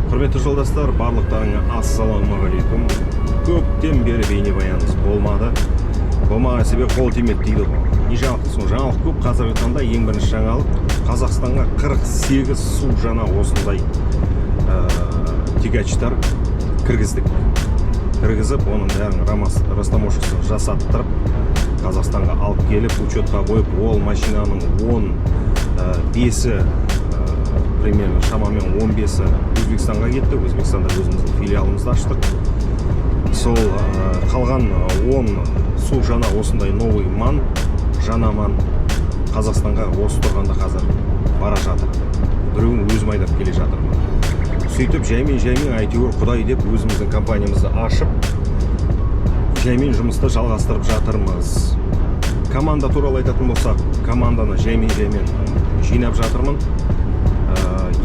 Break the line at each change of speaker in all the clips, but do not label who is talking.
Құрметті жолдастар, барлықтарыңа ассалаумағалейкум! Көптен бері бейнебаянымыз болмады. Болмаған себебі қол тимеді дейді ғой. Не жаңалық дейсің ғой, жаңалық көп. Қазіргі таңда ең бірінші жаңалық: Қазақстанға 48 су жаңа осындай тягачтар кіргіздік. Кіргізіп, оның бәрін растаможкасын жасаттырып, Қазақстанға алып келіп, учетқа қойып, ол машинаның 10 бесі, примерно шамамен 15-і Өзбекстанға кетті. Өзбекстанда өзіміздің филиалымызды аштық. Сол қалған 10 су жаңа осындай новый МАН, жаңа МАН Қазақстанға осы тұрғанда қазір бара жатыр. Біреуін өзім айдап келе жатырмын. Сөйтіп, жаймен жаймен әйтеуір құдай деп өзіміздің компаниямызды ашып, жаймен жұмысты жалғастырып жатырмыз. Команда туралы айтатын болсақ, команданы жаймен жаймен жинап жатырмын.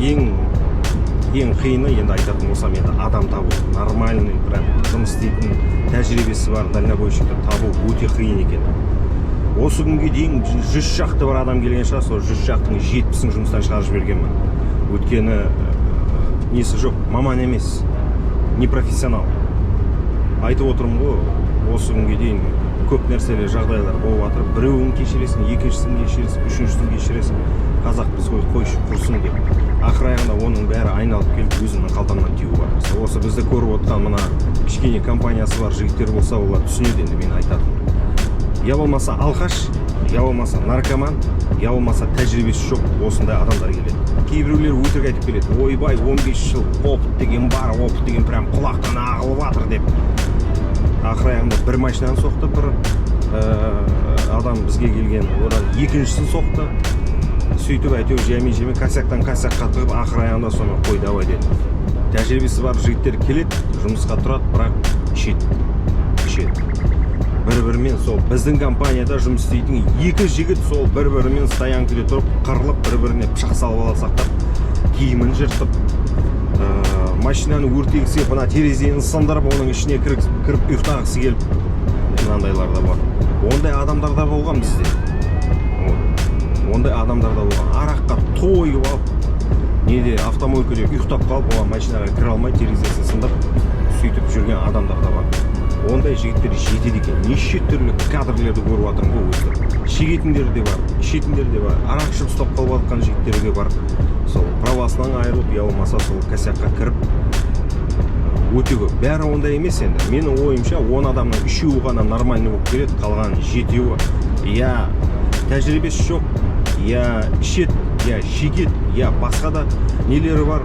Ең ең қиыны енді айтатын болсам, енді адам табу, нормальный, прям жұмыс істейтін, тәжірибесі бар дальнобойщикті табу өте қиын екен. Осы күнге дейін 100 шақты бір адам келген шығар, сол 100 шақтының 70-ін жұмыстан шығарып жібергенмін. Өйткені несі жоқ, маман емес, не профессионал. Айтып отырмын ғой, осы күнге дейін көп нәрселер, жағдайлар болып жатыр. Біреуін кешіресің, екіншісін кешіресің, үшіншісін кешіресің, қазақпыз ғой, қойшы, құрсын деп. Ақыр аяғында оның бәрі айналып келіп өзімнің қалтамнан теуіп жатыр. Осы бізді көріп отқан мына кішкене компаниясы бар жігіттер болса, олар түсінеді енді мен айтатыным. Я болмаса алқаш, я болмаса наркоман, я болмаса тәжірибесі жоқ осындай адамдар келеді. Кейбіреулер өтірік айтып келеді: «Ойбай, 15 жыл опыт деген бар, опыт деген прям құлақтан ағылып жатыр», – деп. Ақыр аяғында бір машинаны соқты бір адам бізге келген, одан екіншісін соқты. Сөйтіп, әйтеуір жаймен жаймен косяктан косякқа тығып, ақыр аяғында соны «Қой, давай», – дедім. Тәжірибесі бар жігіттер келеді, жұмысқа тұрады, бірақ ішеді, ішеді бір бірімен. Сол біздің компанияда жұмыс істейтін екі жігіт сол бір бірімен стоянкада тұрып қырылып, бір біріне пышақ салып ала сақтап, киімін жыртып, машинаны өртегісі келіп, мына терезені сындырып, оның ішіне кіріп ұйықтағысы келіп, мынандайлар да бар. Ондай адамдар да болған бізде. Вот. Ондай адамдар да болған, араққа тойып алып, неде, автомойкада ұйықтап қалып, оған машинаға кіре алмай, терезесін сындырып, сөйтіп жүрген адамдар да бар. Ондай жігіттер жетеді екен. Неше түрлі кадрлерді көріп жатырмын ғой өзі. Шегетіндер де бар, ішетіндер де бар, арақ ішіп ұстап қалып жатқан жігіттер де бар, сол правасынан айырылып, я болмаса сол косякқа кіріп. Өте көп. Бәрі ондай емес енді. Менің ойымша, 10 адамның үшеуі ғана нормальный болып келеді, қалған жетеуі я тәжірибесі жоқ, я ішеді, я шегеді, я басқа да нелері бар,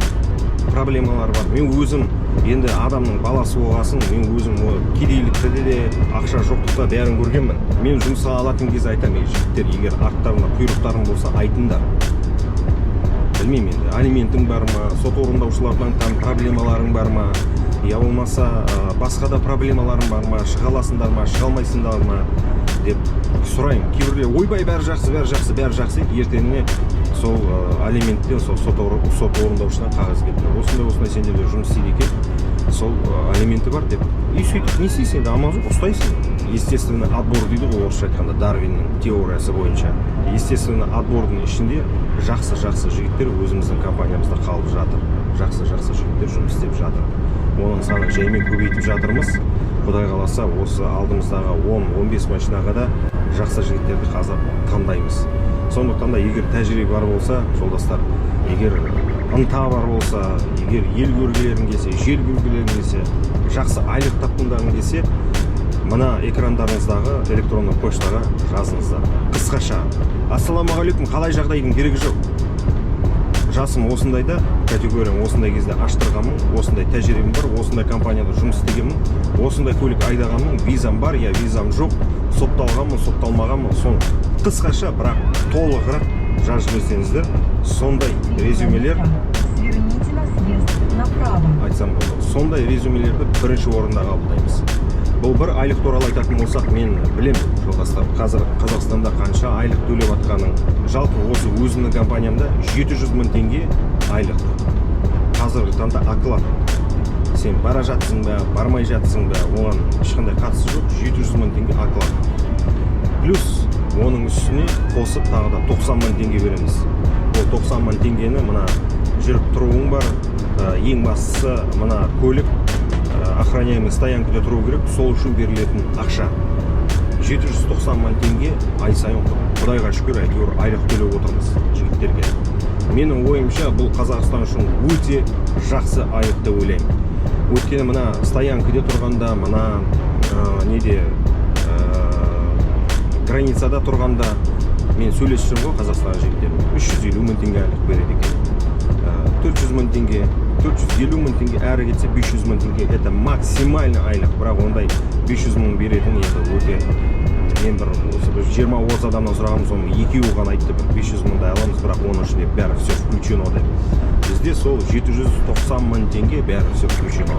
проблемалары бар. Мен өзім енді адамның баласы болғасын, мен өзім о кедейлікті де, ақша жоқтықта бәрін көргенмін. Мен жұмысқа алатын кезде айтамын: «Ей, жігіттер, егер арттарында құйрықтарың болса, айтыңдар. Білмеймін енді, алиментің бар ма, сот орындаушылардан там проблемаларың бар ма, я болмаса басқа да проблемаларың бар ма, шыға аласыңдар ма, шыға алмайсыңдар ма?» – деп сұраймын. Кейбіреулер: «Ойбай, бәрі жақсы, бәрі жақсы, бәрі жақсы», – дейді. Ертеңіне сол алименттен, сол сот орындаушыдан қағаз келді: «Осындай осындай сендерде жұмыс істейді екен, сол алименті бар», – деп. И сөйтіп не істейсің енді, амал жоқ, ұстайсың. Естественный отбор дейді ғой орысша айтқанда, Дарвиннің теориясы бойынша. Естественный отбордың ішінде жақсы жақсы жігіттер өзіміздің компаниямызда қалып жатыр, жақсы жақсы жігіттер жұмыс істеп жатыр. Оның санын жаймен көбейтіп жатырмыз. Құдай қаласа, осы алдымыздағы 10-15 машинаға да жақсы жігіттерді қазір таңдаймыз. Сондықтан да егер тәжірибе бар болса, жолдастар, егер ынта бар болса, егер ел көргілерің келсе, жер көргілерің келсе, жақсы айлық тапқындарың келсе, мына экрандарыңыздағы электронды поштаға жазыңыздар. Қысқаша «Ассалаумағалейкум, қалай жағдайдың?» керегі жоқ. Жасым осындайда, категориям осындай кезде аштырғанмын, осындай тәжірибем бар, осындай компанияда жұмыс істегенмін, осындай көлік айдағанмын, визам бар я визам жоқ, сотталғанмын, сотталмағанмын, соны қысқаша, бірақ толығырақ жазып жіберсеңіздер, сондай резюмелер
Сверните на съезд направо.
айтсам болды, сондай резюмелерді бірінші орында қабылдаймыз. Бұл бір айлық туралы айтатын болсақ, мен білем, жолдастар, қазір Қазақстанда қанша айлық төлеп жатқанын. Жалпы осы өзімнің компаниямда 700 мың теңге айлық қазіргі таңда оклад. Сен бара жатсың ба, бармай жатсың ба, оған ешқандай қатысы жоқ. 700 мың теңге оклад, плюс оның үстіне қосып тағы да 90 мың теңге береміз. Ол 90 мың теңгені мына жүріп тұруың бар. Ең бастысы, мына көлік охраняемый стоянкада тұру керек, сол үшін берілетін ақша 790 мың теңге ай сайын. Құдайға шүкір, әйтеуір айлық төлеп отырмыз жігіттерге. Менің ойымша, бұл Қазақстан үшін өте жақсы айлық деп ойлаймын. Өйткені мына стоянкада тұрғанда, мына неде, границада тұрғанда мен сөйлесіп жүрмін ғой Қазақстан жігіттерімен, 350 мың теңге айлық береді екен. 400 мың теңге, 450 мың теңге, әрі кетсе 500 мың теңге, это максимальный айлық. Бірақ ондай 500 мың беретін енді өте, мен бір осы бір 20-30 адамнан сұрағанмын, соның екеуі ғана айтты, бір 500 мыңдай аламыз, бірақ оның ішінде бәрі все включено деп. Бізде сол 790 мың теңге, бәрі все включено.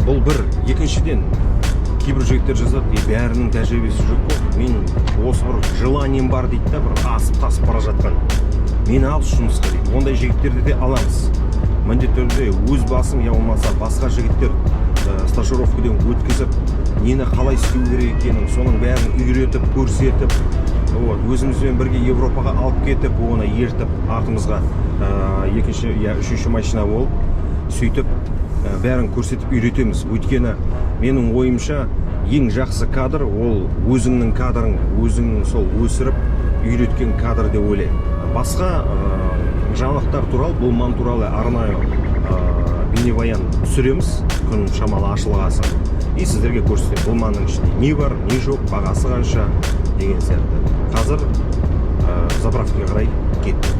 Бұл бір. Екіншіден, кейбір жігіттер жазады: «Е, бәрінің тәжірибесі жоқ қой, мен осы бір желанием бар», — дейді да, бір асып тасып бара жатқан, «мені алшы жұмысқа», — дейді. Ондай жігіттерді де аламыз міндетті түрде. Өз басым я болмаса басқа жігіттер стажировкадан өткізіп, нені қалай істеу керек екенін, соның бәрін үйретіп, көрсетіп, вот, өзімізбен бірге Европаға алып кетіп, оны ертіп артымызға, екінші я үшінші машина болып, сөйтіп бәрін көрсетіп үйретеміз. Өйткені менің ойымша, ең жақсы кадр ол өзіңнің кадрың, өзіңнің сол өсіріп үйреткен кадр деп ойлаймын. Басқа жаңалықтар туралы, бұл ман туралы арнайы бейнебаян түсіреміз күн шамалы ашылғасын, и сіздерге көрсетемін, бұл манның ішінде не бар, не жоқ, бағасы қанша деген сияқты. Қазір заправкаға қарай кеттік.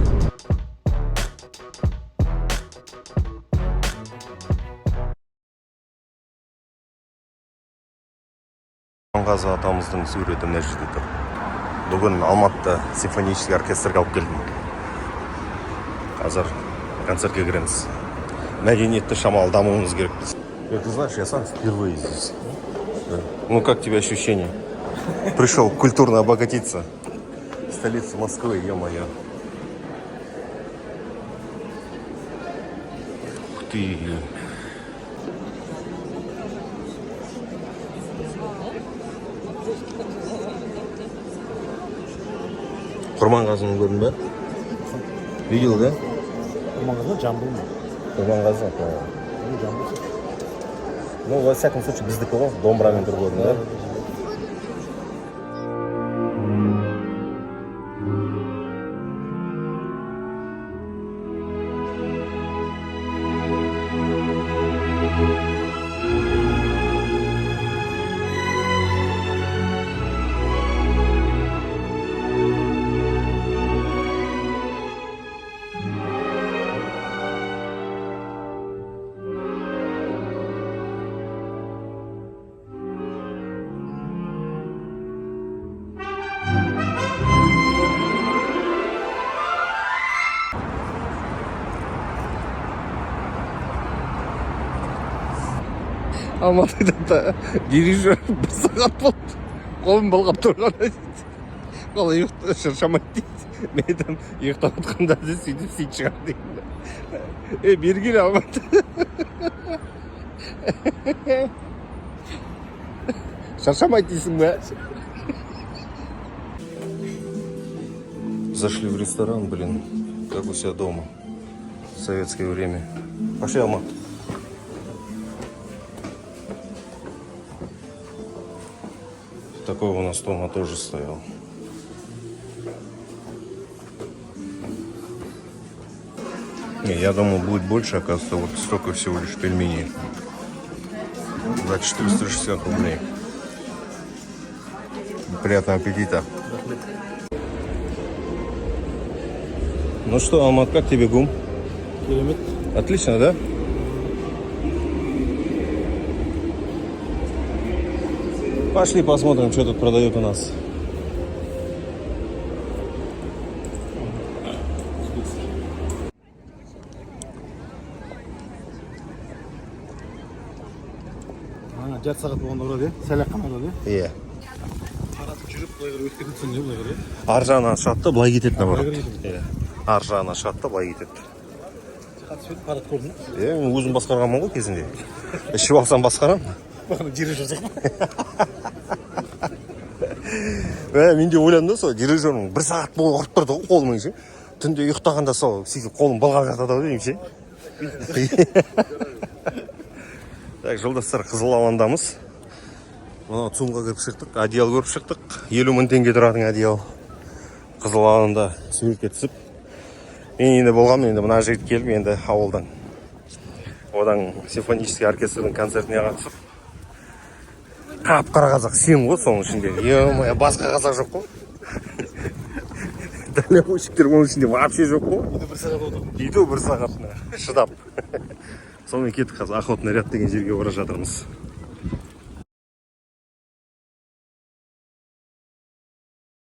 Құрманғазы атамыздың суреті мына жерде тұр. Бүгін Алматыда симфонический оркестрге алып келдім. Қазір концертке кіреміз. Мәдениетті шамалы дамуымыз керек біз. Ты знаешь, я сам впервые здесь. Да. Ну, как тебе ощущение? Пришел культурно обогатиться. Столица Москвы, ё-моё. Ух ты. Құрманғазыны көрдің ба? Видел, да?
Құрманғазы, Жамбыл ма?
Құрманғазы, по-моему.
Ну, Жамбыл.
Ну, во всяком случае, біздікі ғой, домбырамен тұр, көрдің да? Алматыда да дирижер бір сағат болды қолын былғап тұрған дейді. Қалай ұйықта шаршамайды дейді. Мен айтамын, ұйықтап жатқанда да сөйтіп істейтін шығар деймін. Е, бері кел, Алматы. Шаршамайды дейсің ба? Зашли в ресторан, блин, как у себя дома. В советское время. Пошли, Алмат. Такой у нас дома тоже стоял. Не, я думал, будет больше, оказывается, вот столько всего лишь пельменей. За 460 рублей. Приятного аппетита. Ну что, Алмат, как тебе ГУМ?
Керемет.
Отлично, да? Пошли посмотрим, что тут продают у нас.
Ана жарты сағат болғанда ұрады, иә, сәл ақ қана ұрады, иә?
Иә.
Қаратып жүріп, былай қарай өтіп кетесің, иә, былай қарай.
Ар жағынан шығады да, былай кетеді наоборот.
Былай қарай.
Иә. Ар жағынан шығады да, былай кетеді.
Қатысып едім, қаратып көрдің.
Иә, мен өзім басқарғанмын ғой кезінде. Ішіп алсам, басқарамын.
Бағана дирижер сияқты.
Ә, мен де ойландым да, сол дирижердің бір сағат бойы ұрып тұрды ғой қолымен ше. Түнде ұйықтағанда сол сөйтіп қолын былғап жатады ау деймін ше. Так, жолдастар, Қызыл алаңдамыз. Мынау ЦУМға кіріп шықтық, одеял көріп шықтық. 50 000 теңге тұратын одеял. Қызыл алаңда суретке түсіп. Мен енді болғанмын, енді мына жігіт келіп енді ауылдан. Одан симфонический оркестрдің концертіне қатысып. Қап қара қазақ сен ғой соның ішінде. Е, басқа қазақ жоқ қой. Дальнобойщиктер оның ішінде вообще жоқ қой.
Үйде бір сағат отырдым.
Үйде бір сағатына шыдап. Сонымен кеттік, қазір Охотный ряд деген жерге бара жатырмыз.